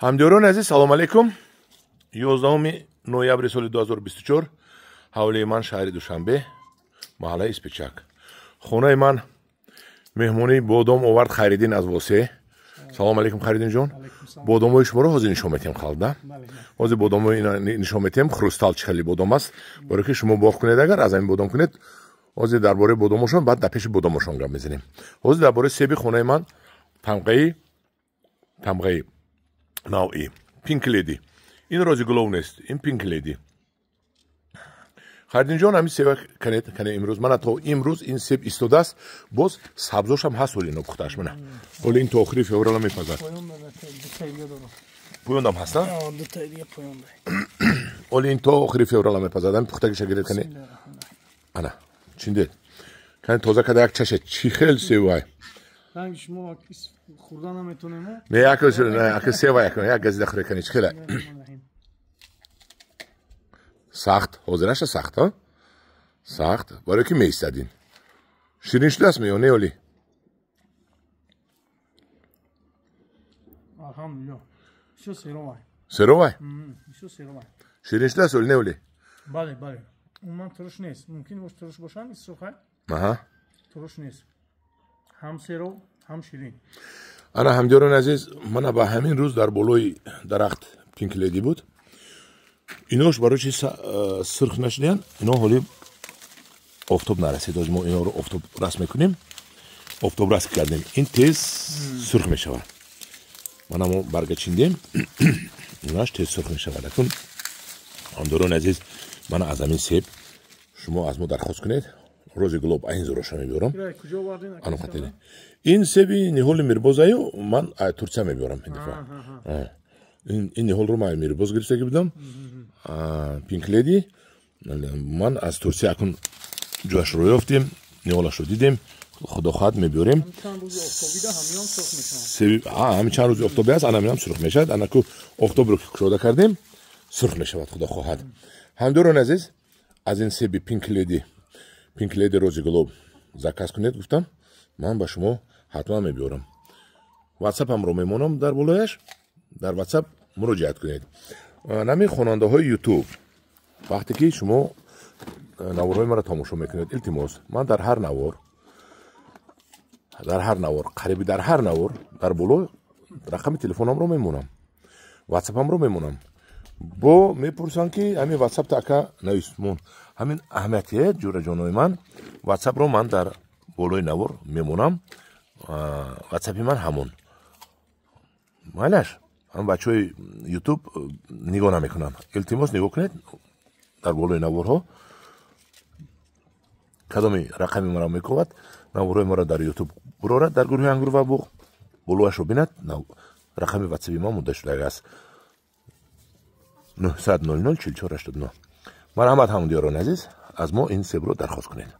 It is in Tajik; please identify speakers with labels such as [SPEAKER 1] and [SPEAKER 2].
[SPEAKER 1] Ҳамдиёрони азиз, салом алейкум. 11 ноябри соли 2024, ҳавлии ман, шаҳри Душанбе, маҳаллаи Испичак. Хонаи ман меҳмонии бодом овард Хайриддин аз Восе. Салом алейкум, Хайриддин ҷон. Бодомҳои шуморо ҳозир нишон метиҳем, халда. Ҳозир бодомҳои нишон метиҳем, хрустал чӣ хеле бодом аст. Барои ки шумо боғ кунед, агар аз ҳамин бодом кунед, ҳозир дар бораи бодомошон, баъд дар пеши бодомошон гап мезанем. Ҳозир дар бораи себи хонаи ман, тамғаи навъи Пинк Леди. Ин Рози Глов нест, ин Пинк Леди. Хайриддинҷон, ҳамин себа канед, кане имрӯз мана то имрӯз ин себ истодааст, боз сабзошам ҳаст, ҳоли нопухтааш мана. Ҳоли ин то охири феврала мепазад. Поёндам ҳаст, ҳоли ин то охири феврала мепазад. Ҳамин пухтагиша гиред, кане. Ана, чиндед. Кане, тоза када як чаше, чӣ хел себай.
[SPEAKER 2] Ранги шумо хӯрда наметонем.
[SPEAKER 1] Не, як як себа як як газида хӯре, кане, чӣ хела. Сахт, ҳозираша сахт, а? Сахт, барои ки меистад ин. Ширин шудааст ме ё не оли?
[SPEAKER 2] Алҳамдулиллоҳ. Бисёр серовай.
[SPEAKER 1] Серовай?
[SPEAKER 2] Бисёр серовай.
[SPEAKER 1] Ширин шудааст оли, не оли?
[SPEAKER 2] Бале, бале. Умуман туруш нест. Мумкин бош туруш бошанд, исухай.
[SPEAKER 1] Аҳа.
[SPEAKER 2] Туруш нест. Ҳам серов, ҳам ширин.
[SPEAKER 1] Ана, ҳамдиёрони азиз, мана ба ҳамин рӯз дар болои дарахт Пинк Леди буд. Инош барои чи сурх нашудиянд? Ино ҳоли офтоб нарасид. Ҳозир мо иноро офтоб раст мекунем. Офтоб раст кардем. Ин тез сурх мешавад. Мана мо барга чиндем. Инаш тез сурх мешавад. Акун, ҳамдиёрони азиз, мана аз ҳамин себ шумо аз мо дархост кунед. Рози Глоб айн зуроша мебиёрам. Ин себи ниҳоли Мирбозаю ман Турсия мебиёрам ин дафъа. Ин ниҳолро ман Мирбоз гирифтагӣ будам. Пинк Леди ман аз Турсия акун ҷояшро ёфтем, ниҳолашро дидем. Худо хоҳад, мебиёрем. Ҳамин чанд рӯзи офтобӣ аст, ана ҳаминам сурх мешавад. Ана ку офтобро ки кушода кардем, сурх мешавад, худо хоҳад. Ҳамдиёрони азиз, аз ин себи Пинк Леди, Пинк Леди Рози Глоб заказ кунед, гуфтам, ман ба шумо ҳатман мебиёрам. Ватсапамро мемонам дар болояш, дар ватсап муроҷиат кунед. Нами хонандаҳои Ютуб, вақте ки шумо наворҳои маро тамошо мекунед, илтимос, ман дар ҳар навор, дар ҳар навор, қариби дар ҳар навор дар боло рақами телефонамро мемонам, ватсапамро мемонам. Бо мепурсанд, ки ҳамин ватсапта, ака, навис мон. Ҳамин аҳамиятие, ҷӯраҷонои ман, ватсапро ман дар болои навор мемонам. Ватсапи ман ҳамон. Майлаш, ҳам бачаҳои Ютуб нигоҳ намекунанд. Илтимос, нигоҳ кунед дар болои наворҳо. Кадоми рақами маро мекобад, наворҳои маро дар Ютуб бурорад, дар гурӯҳи Ангур ва буғ болояшро бинад, рақами ватсапи ман монда шудааст. 900 00 44 89. Марҳамат, ҳамдиёрони азиз, аз мо ин себро дархост кунед.